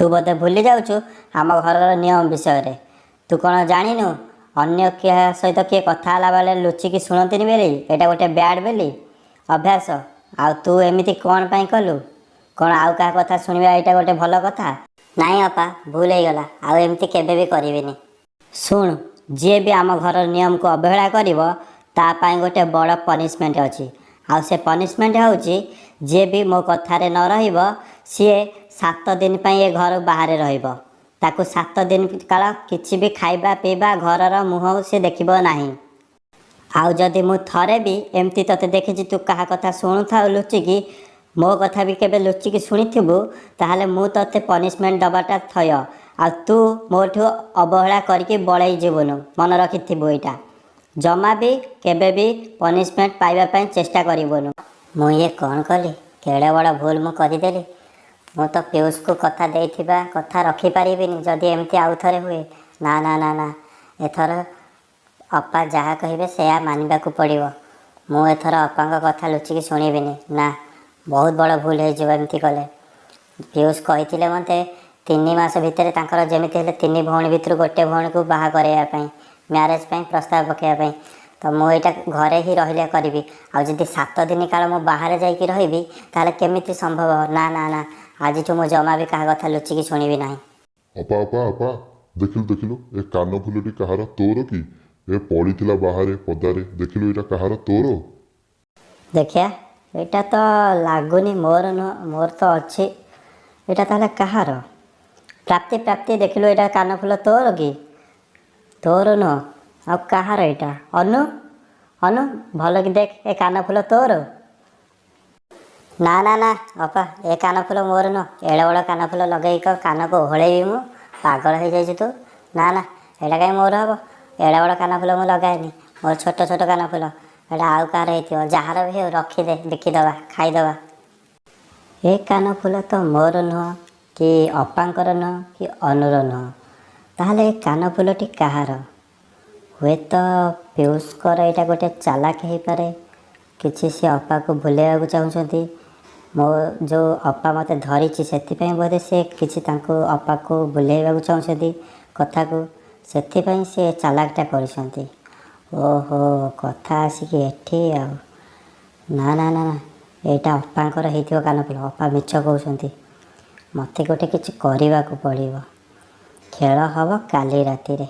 ତୁ ବୋଧେ ଭୁଲି ଯାଉଛୁ ଆମ ଘରର ନିୟମ ବିଷୟରେ। ତୁ କ'ଣ ଜାଣିନୁ ଅନ୍ୟ କାହା ସହିତ କିଏ କଥା ହେଲା ବେଳେ ଲୁଚିକି ଶୁଣନ୍ତିନି ବୋଲି? ଏଇଟା ଗୋଟେ ବ୍ୟାଡ଼୍ ବୋଲି ଅଭ୍ୟାସ। ଆଉ ତୁ ଏମିତି କ'ଣ ପାଇଁ କଲୁ? କ'ଣ ଆଉ କାହା କଥା ଶୁଣିବା ଏଇଟା ଗୋଟେ ଭଲ କଥା? ନାଇଁ ଅପା, ଭୁଲ ହେଇଗଲା, ଆଉ ଏମିତି କେବେ ବି କରିବିନି। ଶୁଣୁ, ଯିଏ ବି ଆମ ଘରର ନିୟମକୁ ଅବହେଳା କରିବ ତା ପାଇଁ ଗୋଟେ ବଡ଼ ପନିସମେଣ୍ଟ ଅଛି। ଆଉ ସେ ପନିସମେଣ୍ଟ ହେଉଛି, ଯିଏ ବି ମୋ କଥାରେ ନ ରହିବ ସିଏ 7 ଦିନ ପାଇଁ ଏ ଘର ବାହାରେ ରହିବ। ତାକୁ 7 ଦିନ କାଳ କିଛି ବି ଖାଇବା ପିଇବା, ଘରର ମୁହଁ ସେ ଦେଖିବ ନାହିଁ। ଆଉ ଯଦି ମୁଁ ଥରେ ବି ଏମିତି ତୋତେ ଦେଖିଛି ତୁ କାହା କଥା ଶୁଣୁଥାଉ ଲୁଚିକି, ମୋ କଥା ବି କେବେ ଲୁଚିକି ଶୁଣିଥିବୁ, ତାହେଲେ ମୁଁ ତୋତେ ପନିସମେଣ୍ଟ ଦେବାଟା ଥୟ। ଆଉ ତୁ ମୋଠୁ ଅବହେଳା କରିକି ବଳେଇ ଯିବୁନୁ, ମନେ ରଖିଥିବୁ ଏଇଟା। ଜମା ବି କେବେ ବି ପନିସମେଣ୍ଟ ପାଇବା ପାଇଁ ଚେଷ୍ଟା କରିବୁନୁ। ମୁଁ ଇଏ କ'ଣ କଲି? କେଡ଼େ ବଡ଼ ଭୁଲ ମୁଁ କରିଦେଲି। ମୁଁ ତ ପିୟୁଷକୁ କଥା ଦେଇଥିବା କଥା ରଖିପାରିବିନି ଯଦି ଏମିତି ଆଉ ଥରେ ହୁଏ। ନା ନା ନା ନା, ଏଥର ଅପା ଯାହା କହିବେ ସେୟା ମାନିବାକୁ ପଡ଼ିବ। ମୁଁ ଏଥର ଅପାଙ୍କ କଥା ଲୁଚିକି ଶୁଣିବିନି। ନା, ବହୁତ ବଡ଼ ଭୁଲ ହେଇଯିବ ଏମିତି କଲେ। ପିୟୁଷ କହିଥିଲେ ମୋତେ 3 ମାସ ଭିତରେ ତାଙ୍କର ଯେମିତି ହେଲେ ତିନି ଭଉଣୀ ଭିତରୁ ଗୋଟେ ଭଉଣୀକୁ ବାହା କରାଇବା ପାଇଁ, ମ୍ୟାରେଜ୍ ପାଇଁ ପ୍ରସ୍ତାବ ପକାଇବା ପାଇଁ। ତ ମୁଁ ଏଇଟା ଘରେ ହିଁ ରହିଲେ କରିବି। ଆଉ ଯଦି 7 ଦିନ କାଳ ମୁଁ ବାହାରେ ଯାଇକି ରହିବି, ତାହେଲେ କେମିତି ସମ୍ଭବ? ନା ନା ନା, ଆଜିଠୁ ମୁଁ ଜମା ବି କାହା କଥା ଲୁଚିକି ଶୁଣିବି ନାହିଁ। ଅପା, ଅପା, ଅପା, ଦେଖିଲୁ ଦେଖିଲୁ, ଏ କାନ ଫୁଲଟି କାହାର? ତୋର କି? ଏ ପଡ଼ିଥିଲା ବାହାରେ ପଦାରେ। ଦେଖିଲୁ, ଏଇଟା କାହାର? ତୋର? ଦେଖିଆ, ଏଇଟା ତ ଲାଗୁନି ମୋର ନୁହଁ, ମୋର ତ ଅଛି। ଏଇଟା ତାହେଲେ କାହାର? ପ୍ରାପ୍ତି, ପ୍ରାପ୍ତି, ଦେଖିଲୁ, ଏଇଟା କାନଫୁଲ ତୋର କି? ତୋର ନୁହଁ, ଆଉ କାହାର ଏଇଟା? ଅନୁ, ଅନୁ, ଭଲ କି ଦେଖ, ଏ କାନଫୁଲ ତୋର? ନା ନା ନା ଅପା, ଏ କାନଫୁଲ ମୋର ନୁହଁ। ଏଡ଼େ ବଡ଼ କାନଫୁଲ ଲଗେଇକି କ'ଣ କାନକୁ ଓହଳେଇବି ମୁଁ? ପାଗଳ ହେଇଯାଇଛୁ ତୁ? ନା ନା, ଏଇଟା କାହିଁ ମୋର ହେବ? ଏଡ଼େ ବଡ଼ କାନଫୁଲ ମୁଁ ଲଗାଏନି, ମୋର ଛୋଟ ଛୋଟ କାନଫୁଲ। ଏଇଟା ଆଉ କାହାର ହେଇଥିବ। ଯାହାର ବି ହେଉ ରଖିଦେ, ବିକିଦେବା, ଖାଇଦେବା। ଏ କାନଫୁଲ ତ ମୋର ନୁହଁ କି ଅପାଙ୍କର ନୁହଁ କି ଅନୁର ନୁହଁ। ତାହେଲେ ଏ କାନଫୁଲଟି କାହାର? ହୁଏତ ପିୟୁଷଙ୍କର ଏଇଟା ଗୋଟେ ଚାଲାକ ହେଇପାରେ କିଛି। ସେ ଅପାକୁ ଭୁଲେଇବାକୁ ଚାହୁଁଛନ୍ତି। ମୋ ଯେଉଁ ଅପା ମୋତେ ଧରିଛି, ସେଥିପାଇଁ ବୋଧେ ସେ କିଛି ତାଙ୍କୁ ଅପାକୁ ଭୁଲେଇବାକୁ ଚାହୁଁଛନ୍ତି କଥାକୁ, ସେଥିପାଇଁ ସେ ଚାଲାକଟା କରିଛନ୍ତି। ଓହୋ, କଥା ଆସିକି ଏଠି ଆଉ। ନା ନା ନା ନା, ଏଇଟା ଅପାଙ୍କର ହେଇଥିବ କାନଫୁଲ। ଅପା ମିଛ କହୁଛନ୍ତି। ମୋତେ ଗୋଟେ କିଛି କରିବାକୁ ପଡ଼ିବ। ଖେଳ ହେବ କାଲି ରାତିରେ।